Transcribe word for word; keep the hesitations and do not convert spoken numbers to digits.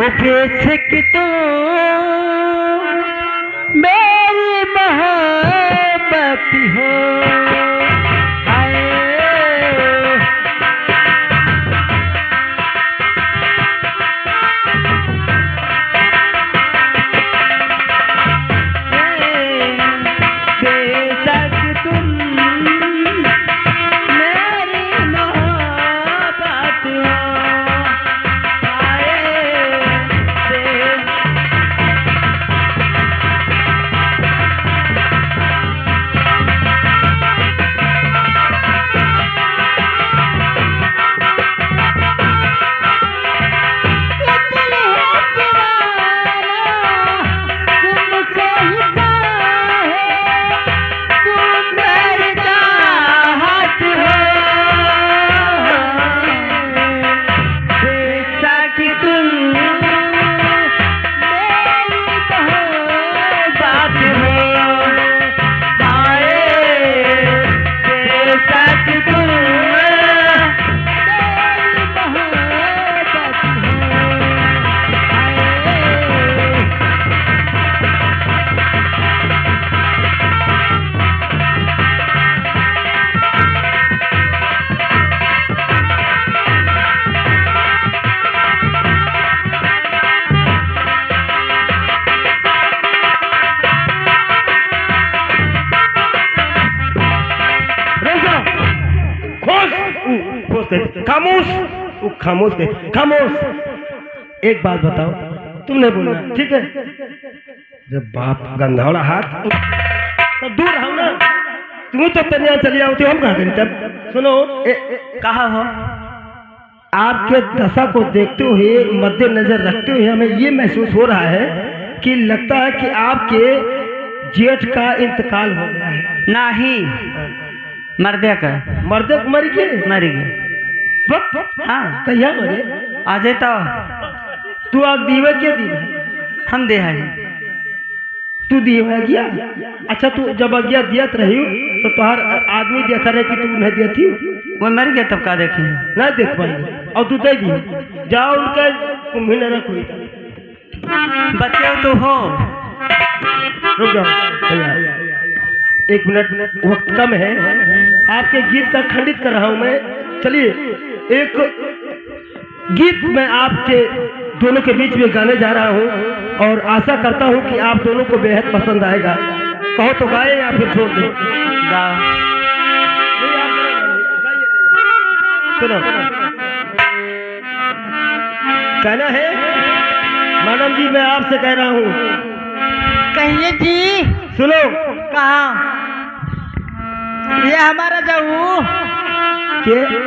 वो बेशक तू मेरी मोहब्बत हो। हाय। बेशक तुम मेरी मोहब्बत हो, आए बे- खामोश। उ, उ, खामोश कहे, खामोश कहे, खामोश। एक बात बताओ, तुम नहीं बोलना, ठीक है? जब बाप गंधौड़ा हाथ, तो दूर रहो ना। तुम तो तनिया चली आओ, तो हम कहाँ करी तब? सुनो, ए, ए, कहाँ हो? आपके दशा को देखते हुए, मद्देनजर रखते हुए हमें ये महसूस हो रहा है कि लगता है कि आपके जेठ का इंतकाल हो गया है। नहीं, मर्दे का। मर्दे का मर गए? मर गए। बक, हाँ। कहिया मरे? आजे तो। तू आग दीवे के दीवे? हम दे है। तू दिए आगिया? अच्छा, तू जब आगिया दियत रही, तो तोहार आदमी देखा रहे कि तू उन्हें दियत ही? वो मर गया, तब का देखी? ना देख पाई। और तू दे दी, जाओ उनका कुंभी न रखो। बच्चे तो हो। रुक जाओ भैया, एक मिनट, वक्त कम है। आपके गीत का खंडित कर रहा हूँ मैं। चलिए, एक गीत मैं आपके दोनों के बीच में गाने जा रहा हूँ और आशा करता हूँ कि आप दोनों को बेहद पसंद आएगा। कहो तो गाए या फिर छोड़ दो। गाओ। सुनो, कहना है, मैडम जी, मैं आपसे कह रहा हूँ। कहिए जी। सुनो। कहा? ये हमारा जाऊ। के?